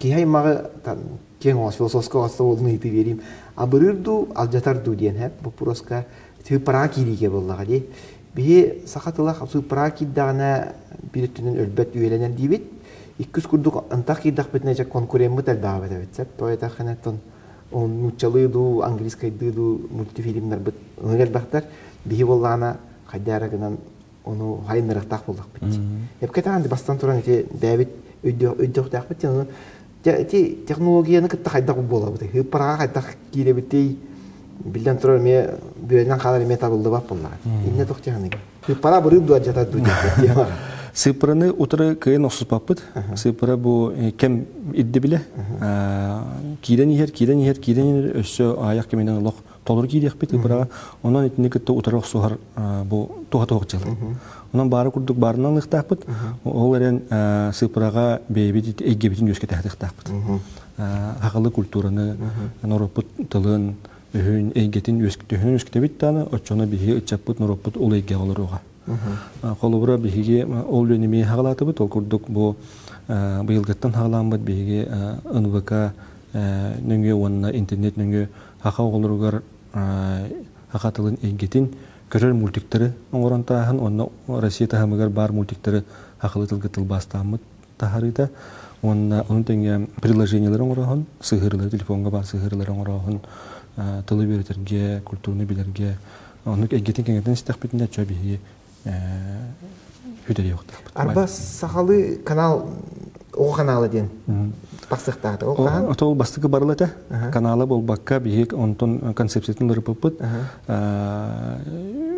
Киһи аймаҕы киэҥ оҕус философскай оҕус буолуун ыйытыы биэриим. Абырыыр дуу, алдьатар дуу диэн һэ боппуруоска сыыппараҕа киириигэ буоллаҕа дии. Биһи саха тыла сыыппараҕа киирдэҕинэ биир өттүнэн өлбөт үйэлэнэр диибит. Иккис курдук ынтах киирдэхпитинэ дьэ конкуреммыт элбээбэт эбит сөп. Тоҕо диэтэххинэ оттон нууччалыы дуу, английскайдыы дуу мультифильмнарбыт ынырык элбэхтэр. Биһи буоллаҕына хайдах эрэ гынан ону хайыннарыахтаах буоллахпыт. Эпкэ таҕан бастан туран ити бэйэбит өйдөөхтөөхпүт диэн ону ити технологияны кытта хайдах буолабытый? Ыыппараҕа хайдах киирэбитий? Биллэн турар эмиэ бүрэнэн хаалар эмиэ табыллыбат буоллаҕа. Иннэ туох дьаһаныгын? Сыыппара бырыып дуо дьатар дуу диэн Сыыппараны утары кыайан охсуспаппыт. Сыыппара бу кэм ирдэбилэ. Киирэн иһэр, киирэн иһэр, киирэн иһэр өссө аайах кэминэн олох толору киириэхпит ыпыраҕа. Онон итини кытта утары охсуһар бу туһа туох дьыала. Онон баары курдук баарынан ылыахтаахпыт. Ол эрэн сыыппараҕа бэйэбит эйгэбитин үөскэтэхтаахпыт. Хахалы культураны, норуоппут тылын, өһүн, эйгэтин үөскүтүһүн үөскэтэбит даҕаны, оччону биһиги ыччаппыт, норуоппут ол эйгэҕэ олоруоҕа. Холобура, биһиги ол үлэни эмиэ хаҕалаатыбыт. Ол курдук бу быйылгыттан хаҕалааммыт биһиги НВК нөҥүө уонна интернет нөҥүө саха оҕолоругар саха тылын эйгэтин көрөр мультиктары оҥорон тааһын уонна Россия таһымыгар баар мультиктары сахалыы тылга тылбаастааммыт таһаарыыта уонна ону тэҥэ приложениелары оҥороһун, сыһыарыылары телефоҥҥа баар сыһыарыылары оҥороһун тылы үөрэтэргэ, культураны билэргэ оннук эйгэтин кэҥэтэн истэхпитинэ чө биһиги хүтэриэхтээхпит. Арба сахалыы канал оҕо канала диэн тахсыахтаата. Ол хаһан? Отол бастакы барыл этэ. Канала буолбакка биһиги онтон концепциятын ырыппыппыт.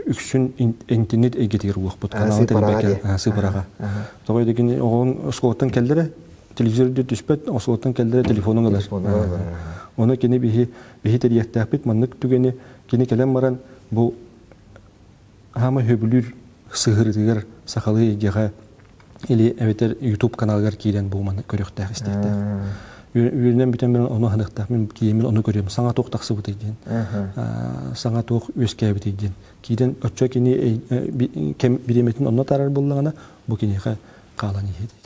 Үксүн интернет эйгэтигэр уохпут. Каналы тэрийбэккэ сыпараҕа. Тоҕо дигин оҕоҥ оскуолаттан кэллэрэ телевизор түспэт, оскуолаттан кэллэрэ телефонун ылар. Ону кини биһи биһи тэрийиэхтээхпит маннык түгэни кини кэлэн баран бу хаама хөбүлүүр сыһырытыгар сахалыы эйгэҕэ или эбэтэр YouTube каналыгар киирэн бу маны көрүөхтээх истиэхтээх. Үөрэнэн бүтэн баран ону аһыныахтаах мин киэмин ону көрүөм саҥа туох тахсыбытый диэн саҥа туох үөскээбитий диэн киирэн оччо кини кэм бириэмэтин онно таарар буоллаҕына бу киниэхэ хаалан иһиэ.